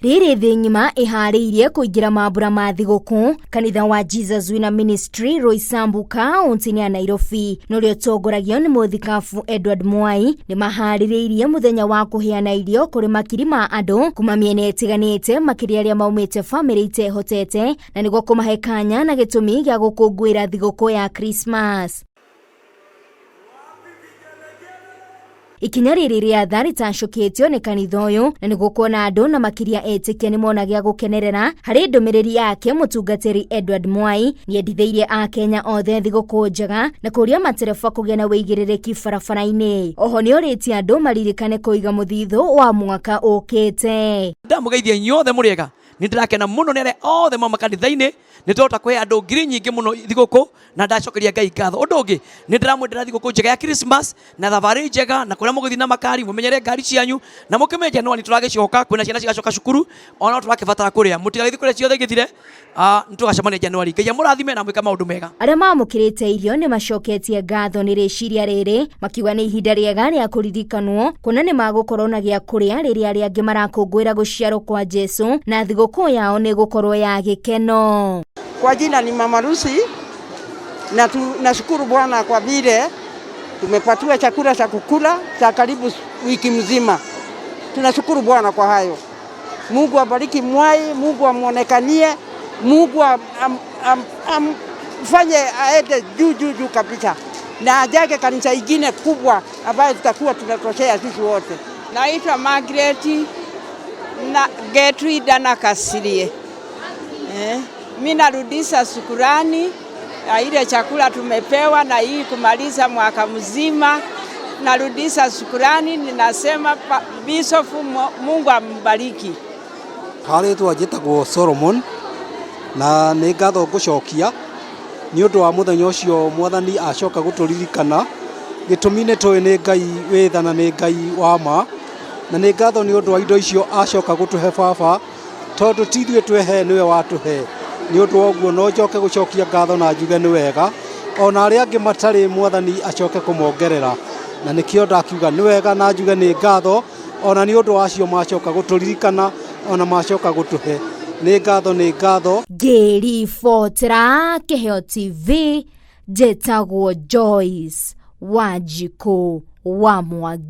Rĩrĩ thĩ ng'ima ĩharĩirie kũingĩra mambura ma thigũkũ. Kanitha wa Jesus Winner Ministry, Roysambu, kaũntĩ-inĩ ya Nairobi, na ũrĩa ũtongoragio nĩ mũthikabu Edward Mwai, nĩ maharĩrĩirie mũthenya wa kũheana irio kũrĩ makiri ma andũ kuma mĩena ĩtiganĩte, makĩria arĩa maumĩte bamĩrĩ itehotete, na nĩguo kũmahe kanya na gĩtũmi gĩa gũkũngũĩra thigũkũ ya Christmas. Ikinya rĩrĩ rĩa tha rĩtacũkĩtio nĩ kanitha ũyũ na nĩguo kuona andũ na makĩria etĩkia nĩ mona gĩa gũkenerera. Harĩ ndũmĩrĩri yake, mũtungatĩri Edward Mwai nĩendithĩirie akenya othe thigũkũ njega na kũria matereba kũgĩa na wĩigĩrĩrĩki barabara-inĩ. Oho nĩorĩtie andũ maririkane kũiga mũthithũ wa mwaka ũkĩte. Ndamũgeithia inyuothe mũrĩega. Nĩ ndĩrakena mũno nĩ arĩa othe mauma kanitha-inĩ. Nĩ tũrahota kũhe andũ ngiri nyingĩ mũno thigũkũ na ndacokeria Ngai ngatho. Ũndũ ũngĩ, nĩ ndĩramwendera thigũkũ njega ya Christmas na thabarĩ njega, na kũrĩa mũgũthiĩ na makari mũmenyere ngari cianyu, na mũkĩmenye Januari tũragĩcoka, kwĩna ciana cigacoka cukuru, ona no tũrakĩbatara kũrĩa. Mũtigagĩthiĩ kũrĩa ciothe igĩthire, nĩ tũgacemania Januari. Ngai amũrathime na mwĩke maũndũ mega. Arĩa mamũkĩrĩte irio nĩ macoketie ngatho nĩ rĩciria rĩrĩ, makiuga nĩ ihinda rĩega rĩa kũririkanwo kuona nĩ magũkorwo na gĩa kũrĩa rĩrĩa arĩa angĩ marakũngũĩra gũciarwo kwa Jesu, na thigũkũ yao nĩ ĩgũkorwo ya gĩkeno. Kwa jina ni Mama Lucy na tunashukuru Bwana kwa vile tumepatiwa chakula cha kukula cha karibu wiki mzima. Tunashukuru Bwana kwa hayo. Mungu abariki Mwai, Mungu amuonekanie, Mungu amfanye aende juu juu juu kabisa, na ajenge kanisa ingine kubwa ambayo tutakuwa tunatoshea sisi wote. Naitwa Margaret na Getruda na Kasirie. Mimi narudisha shukurani ya ile chakula tumepewa na hii kumaliza mwaka mzima. Narudisha shukurani, ninasema Bishop Mungu ambariki. Harĩtwa njĩtagwo Solomon na nĩ ngatho ngũcokia nĩ ũndũ wa mũthenya ũcio mwathani acoka gũtũririkana. Gĩtũmi nĩ tũĩ nĩ Ngai wĩ tha na nĩ Ngai wa ma, na nĩ ngatho nĩ ũndũ wa indo icio acoka gũtũhe baba, tondũ ti ithuĩ twehe nĩwe watũhe. Nĩ ũndũ wa ũguo no njoke gũcokia ngatho na njuge nĩ wega, ona arĩa angĩ matarĩ mwathani acoke kũmongerera, na nĩkĩo ndakiuga nĩ wega na njuge nĩ ngatho, ona nĩ ũndũ wa acio macoka gũtũririkana, ona macoka gũtũhe. Nĩ ngatho, nĩ ngatho. Ngĩribotera Kĩheo TV, njĩtagwo Joyce Wanjikũ wa Mwangi.